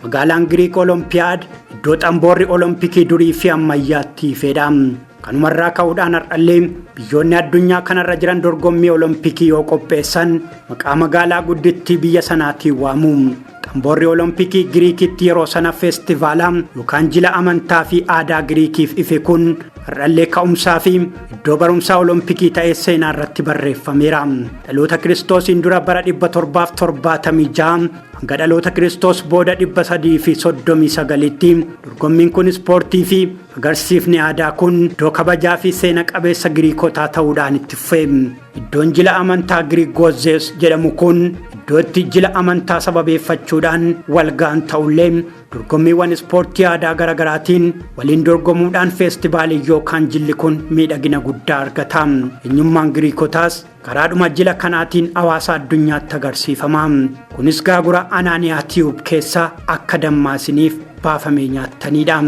Magaalaan Giriik Olompiyaad iddoo xamboorri Olompikii durii fi ammayyaatti ifedha. Kanumarraa ka'uudhaan har'allee biyyoonni addunyaa kanarra jiran dorgommii Olompikii yoo qopheessan maqaa magaalaa guddittii biyya sanaatiin waamu. Xamboorri Olompikii Giriikitti yeroo sana feestivaala yookaan jila amantaa fi aadaa Giriikiif ife kun har'allee ka'umsaa fi iddoo barumsaa Olompikii ta'ee seenaa irratti barreeffameera. Dhaloota Kiristoosiin dura bara 776 hanga dhaloota Kiristoos booda 339tti dorgommiin kun ispoortii fi agarsiifni aadaa kun iddoo kabajaa fi seena qabeessa Giriikotaa ta'uudhaan itti fufe. Iddoon jila amantaa Giriik Goozzees jedhamu kun iddoo itti jila amantaa sababeeffachuudhaan walga'an ta'ullee, dorgommiiwwan ispoortii aadaa garaagaraatiin waliin dorgomuudhaan feestivaalii yookaan jilli kun miidhagina guddaa argata. Eenyummaan Giriikotaas karaadhuma jila kanaatiin hawaasa addunyaatti agarsiifama. Kunis gaagura Anaaniyaa Tiyuub keessa akka dammaasiniif baafamee nyaattanidha.